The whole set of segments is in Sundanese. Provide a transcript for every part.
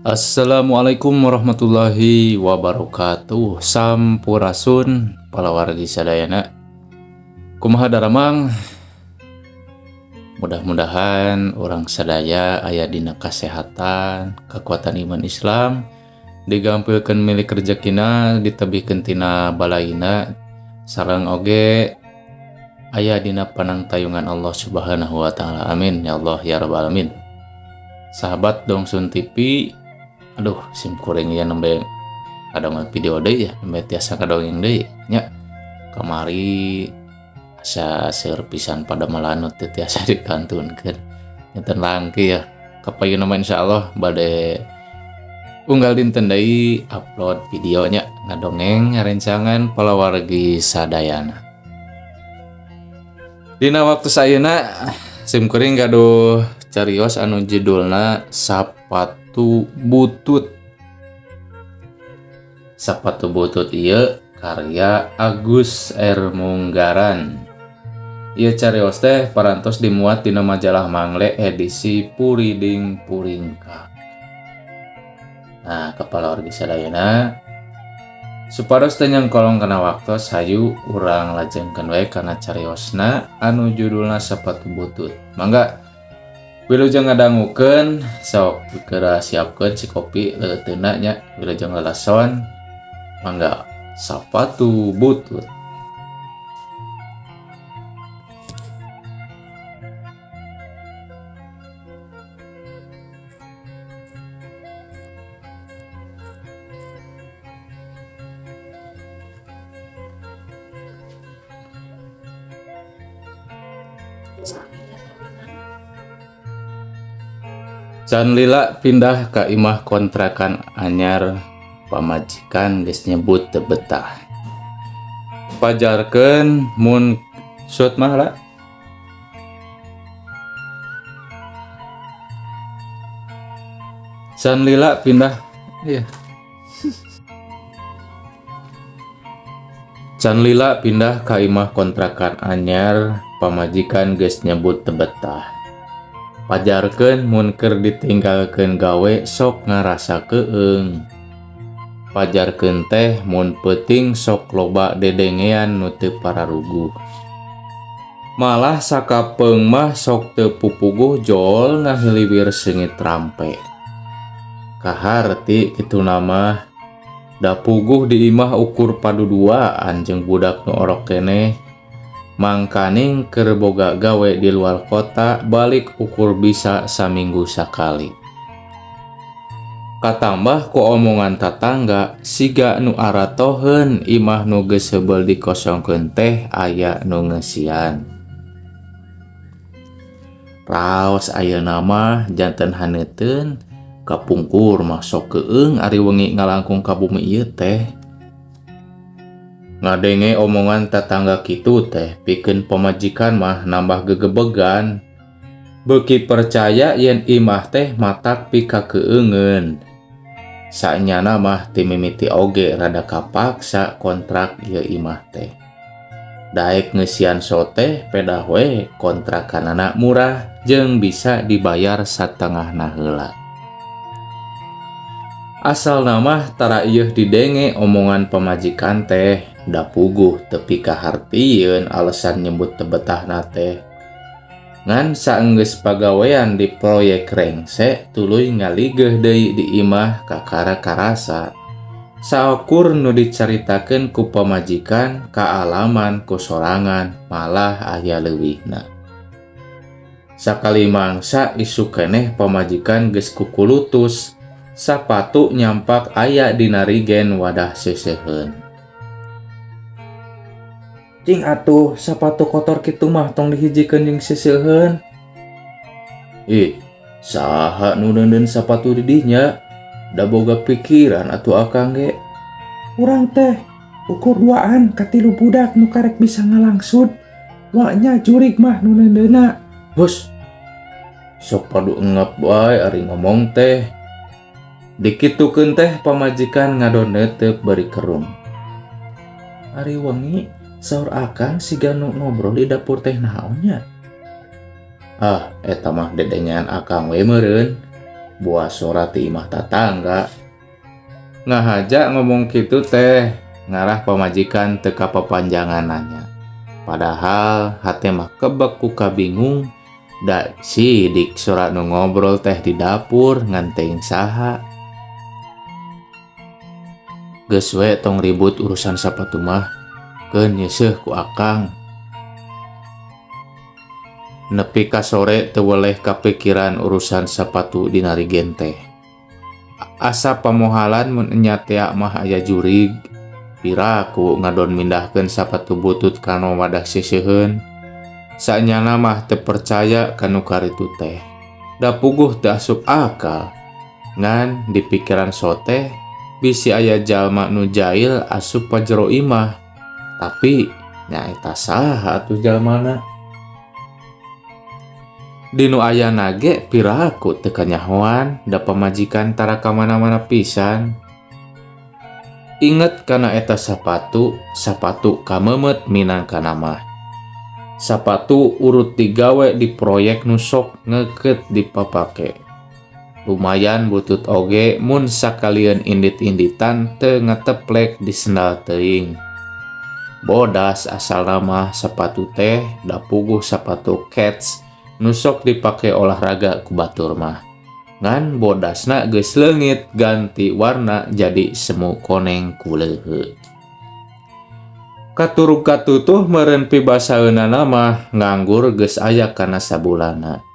Assalamualaikum warahmatullahi wabarakatuh. Sampurasun palawargi sadayana. Kumaha daramang? Mudah-mudahan urang sadaya aya dina kasehatan, kekuatan iman Islam, digampilkeun milik rezekina, ditebihkeun tina balaina, sareng oge aya dina panangtayungan Allah Subhanahu wa taala. Amin ya Allah ya rabbal alamin. Sahabat Dongsun TV, aduh, sim kuring ya nembe kadang video deui ya, nembe tiasa kadongeng deui nya. Kamari asa seueur pisan padamelan nu teu tiasa dikantunkeun. Nyenten langki ya. Kapayun mah insyaallah bade unggal dinten deui upload videonya ngadongeng rencangan palawargi sadayana. Dina waktu sayeuna sim kuring gaduh carios anu judulna Sapatu Butut. Sapatu Butut ieu karya Agus R. Munggaran. Ieu carios teh parantos dimuat dina majalah Mangle edisi Puriding Puringkak. Nah, kepala wargi sadayana supados teu nyangkolong kana waktos, hayu urang lajengkeun we kana cariosna anu judulna Sapatu Butut. Mangga wilujeng ngadangukeun, sok geura siapkeun si kopi leuteuna nya, wilujeng lalason. Mangga, Sapatu Butut. Can lila pindah ka imah kontrakan anyar, pamajikan geus nyebut teu betah. Pajarkeun mun sut mah lah. Can lila pindah, iya. Can lila pindah ka imah kontrakan anyar, pamajikan geus nyebut teu betah. Pajarkeun mun keur ditinggalkeun gawe sok ngarasa keung. Pajarkeun teh mun peuting sok loba dedengean nu teu pararuguh. Malah sakapeung mah sok teu pupuguh jol ngahiliwir seungit rampe. Kaharti kituna mah da puguh di imah ukur paduduaan jeung budak nu orok keneh. Mangkaning keur boga gawe di luar kota balik ukur bisa saminggu sakali. Katambah ku omongan tatangga siga nu aratoheun imah nu geus heubeul dikosongkeun teh aya nu ngeusian. Raos ayeuna mah janten haneuteun kapungkur mah sok keung ari wengi ngalangkung ka bumi ieu teh. Ngadenge omongan tatangga kitu teh pikeun pamajikan mah nambah gegebegan. Beuki percaya yen imah teh matak pikakeungeun. Sanyana mah ti mimiti oge rada kapaksa kontrak ieu imah teh. Daek ngeusian sote pedah we kontrakanana murah jeung bisa dibayar satengahna heula. Asalna mah tara ieuh didenge omongan pamajikan teh, da puguh teu pikahartieun alasan nyebut teu betahna teh. Ngan saenggeus pagawean di proyek rengse tuluy ngaligeuh deui di imah kakara karasa. Saukur nu dicaritakeun ku pamajikan kaalaman ku sorangan malah aya leuwihna. Sakali mangsa isuk keneh pamajikan geus kukulutus, sapatu nyampak aya dina rigen wadah seuseuheun. Cing atuh sapatu kotor kitu mah tong dihijikeun jeung seuseuheun. Ih, saha nu neundeun sapatu di dinya? Da boga pikiran atuh akang ge. Urang teh ukur duaan ka tilu budak nu karek bisa ngalangsud. Waknya jurig mah nu neundeuna. Hus. Sok padu engap wae ari ngomong teh. Dikitukeun teh pamajikan ngadon neuteup bari kerung. Ari wengi saur akang siga nu ngobrol di dapur teh naon nya? Ah, eta mah dedengean akang we meureun. Buah sora ti imah tatangga. Ngahaja ngomong kitu teh ngarah pamajikan teu kapapanjangan nanya. Padahal hate mah kebek ku kabingung da sidik sora nu ngobrol teh di dapur ngan teuing saha. Geus we tong ribut urusan sapatu mah, keun nyeuseuh ku akang. Nepi ka sore teu weleh kapikiran urusan sapatu dina rigen teh. Asa pamohalan mun enya tea mah aya jurig. Piraku ngadon mindahkeun sapatu butut kana wadah seuseuheun. Saenyana mah teu percaya ka nu karitu teh. Da puguh teu asup akal. Ngan di pikiran soteh bisi aya jalma nu jail asup ka jero imah. Tapi nyaeta saha atuh jalmana? Di nu ayana ge piraku teu kanyahoan da pamajikan tara ka mana-mana pisan. Inget kana eta sapatu, sapatu kameumeut minangkana mah. Sapatu urut digawe di proyek nu sok ngeukeut dipapake. Lumayan butut oge mun sakalieun indit-inditan teu ngateplek di sendal teuing. Bodas asalna mah sapatu teh da puguh sapatu kets nu sok dipake olahraga ku batur mah. Ngan bodasna geus leungit ganti warna jadi semu koneng kuleuheut. Katurug katutuh meureun pibasaeunana mah nganggur geus aya kana sabulanna.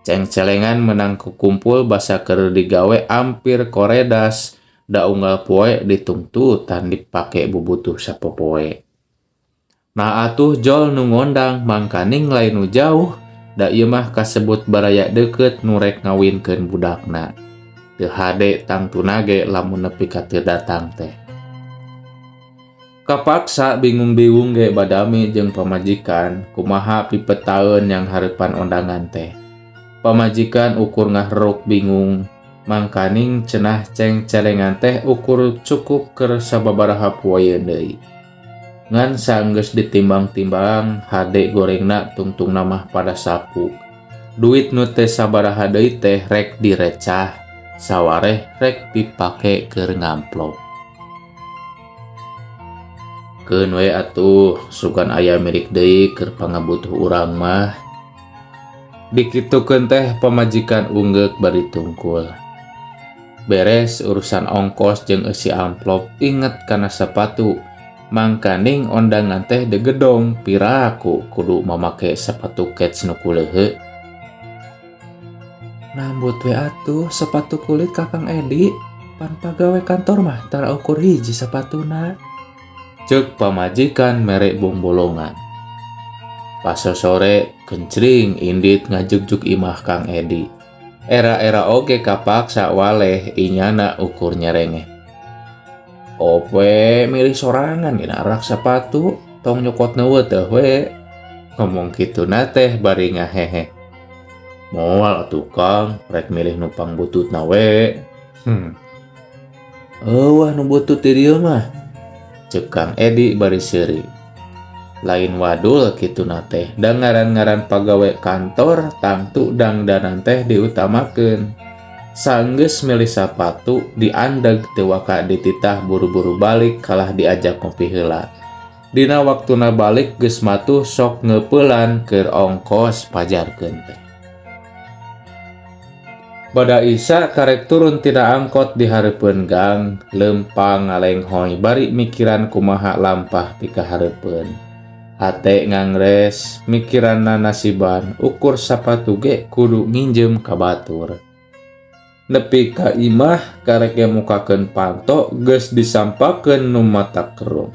Cengcelengan meunang kukumpul basa keur digawe ampir koredas da unggal poe ditungtutan dipake bubutuh sapopoe. Nah atuh jol nu ngondang mangkaning lain nu jauh da ieu mah kasebut baraya deukeut nu rek ngawinkeun budakna. Teu hade tangtuna ge lamun nepi ka teu datang teh. Kapaksa bingung-bingung ge badami jeung pamajikan kumaha pipetaeun yang hareupan ondangan teh. Pamajikan ukur ngahruk bingung mangkaning cenah cengcelengan teh ukur cukup keur sababaraha poeun deui. Ngan sanggeus ditimbang-timbang hade gorengna tungtungna mah pada sapu. Duit nu teu sabaraha deui teh rek direcah, sawareh rek dipake keur ngamplop. Keun we atuh sugan aya milik deui keur pangabutuh urang mah. Dikitukeun teh pamajikan unggeuk bari tungkul. Beres urusan ongkos jeung eusi amplop inget kana sapatu. Mangkaning ondangan teh degedong piraku kudu mamake sapatu kets nu kuleuheut. Nambut we atuh sepatu kulit ka Kang Edi, pan pagawe kantor mah tara ukur hiji sapatuna. Ceuk pamajikan mere bongbolongan. Pasosore kencring indit ngajugjug imah Kang Edi. Era-era oge kapaksa waleh inyana ukur nyerengeh. Ope milih sorangan dina rak sapatu tong nyokot neueuh teh we. Ngomong kituna teh bari ngahehe. Moal atuh Kang, rek milih nu pangbututna we. Euweuh nu butut di dieu mah. Ceuk Kang Edi bari seuri. Lain wadul kituna teh, da ngaran-ngaran pagawe kantor tangtu dangdanan teh diutamakeun. Sanggeus milih sapatu diandeg teu waka dititah buru-buru balik kalah diajak ngopi heula. Dina waktuna balik geus matuh sok ngeupelan keur ongkos pajarkeun teh. Bada Isa karek turun tina angkot di hareupeun gang, leumpang ngalenghoy bari mikiran kumaha lampah pikahareupeun. Hate ngangres, mikiranna nasiban, ukur sapatu ge kudu nginjem ka batur. Nepi ka imah karek ge mukakeun panto geus disampakeun nu mata kerung.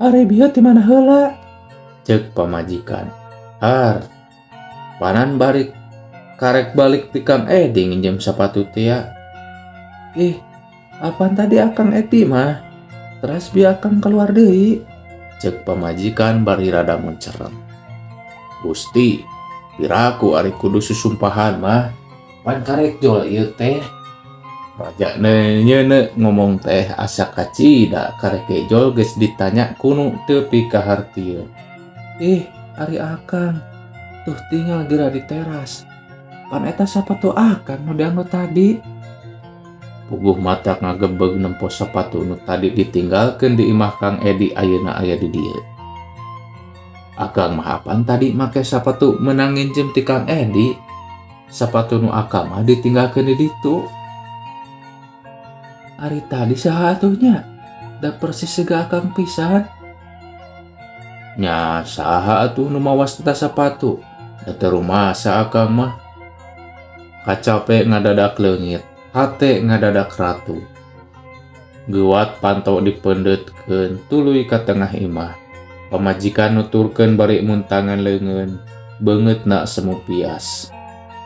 Ari bieu ti mana heula? Ceuk pamajikan. Har, panan balik karek balik ti Kang Edi nginjem sapatu tia. Ih, apaan tadi Akang Edi mah? Teras bi akang keluar deui. Ceuk pamajikan bari rada muncerem. Gusti, piraku ari kudu susumpahan mah. Pan karek jol ieu teh. Raja nyeuneu ngomong teh asa kacida karek jol geus ditanya kunu teu pikahartieun. Ih, ari akang tuh tinggal geura di teras. Pan eta sapatu akang nu dianggo tadi. Puguh mata ngagebeg nempo sapatu nu tadi ditinggalkeun di imah Kang Edi ayeuna aya di dieu. Akang mah apan tadi make sapatu meunang nginjem ti Kang Edi. Sapatu nu akang mah ditinggalkeun di ditu. Ari tadi saha atuh nya? Da persis siga akang pisan. Nya saha atuh nu mawas eta sapatu? Da teu rumasa akang mah. Kacape ngadadak leungit, hate ngadadak ratu. Geuwat panto dipeundeutkeun tuluy ka tengah imah. Pamajikan nuturkeun bari muntangan leungeun, beungeutna semu pias.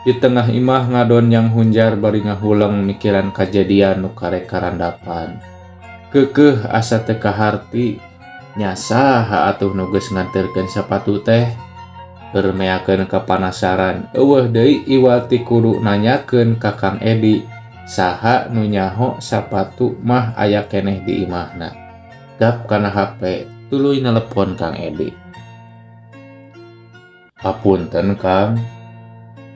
Di tengah imah ngadon yang hunjar bari ngahuleng mikiran kajadian nu karek karandapan. Keukeuh asa teu kaharti, nya saha atuh nu geus nganterkeun sapatu teh? Keur meakeun kapanasaran, euweuh deui iwal ti kudu nanyakeun ka Kang Edi saha nu nyaho sapatu mah aya keneh di imahna. Gap kana HP, tuluy nelepon Kang Edi. Hapunten Kang,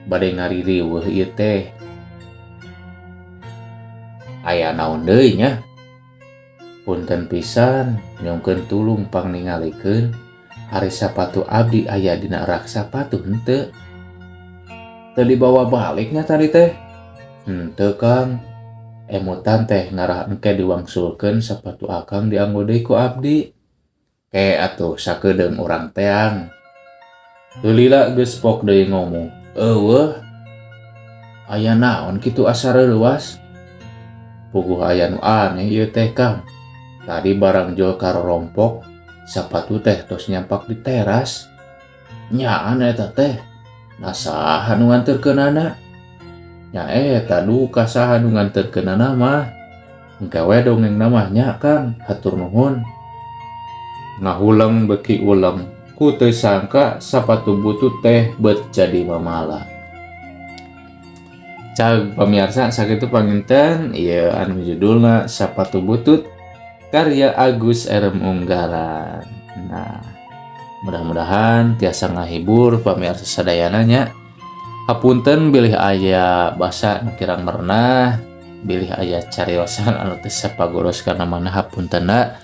bade ngaririweuh ieu teh. Aya naon deui nya? Punten pisan, nyungkeun tulung pangningalikeun ari sapatu abdi aya dina rak sapatu henteu. Teu dibawa balik nya tadi teh? Henteu Kang. Emutan teh ngarah engke diwangsulkeun sapatu akang dianggo deui ku abdi. Ke atuh sakedeung urang teang. Teu lila geus pok deui ngomong. Euweuh. Aya naon kitu asa reuwas? Puguh aya nu aneh ieu teh Kang. Tadi barang jol karorompok, sapatu teh tos nyampak di teras. Nyaan eta teh. Nah saha nu nganterkeunana? Nya eta duka saha nu nganterkeunana mah. Engke we dongengna mah nya Kang, hatur nuhun. Ngahuleng beuki uleng, ku teu sangka sapatu butut teh bet jadi mamala. Cag pamiarsa sakitu panginten ieu anu judulna Sapatu Butut karya Agus Erem Unggaran. Nah, mudah-mudahan tiasa ngahibur pamiarsa sadayana nya. Hapunten bilih aya basa nu kirang merenah, bilih aya cariosan anu teu sapagodos kana mana hapuntenna.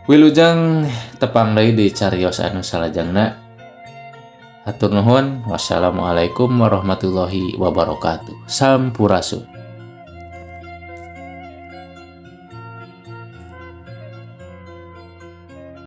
Wilujeng tepang deui di carios anu salajengna. Hatur nuhun. Wassalamualaikum warahmatullahi wabarakatuh. Sampurasun.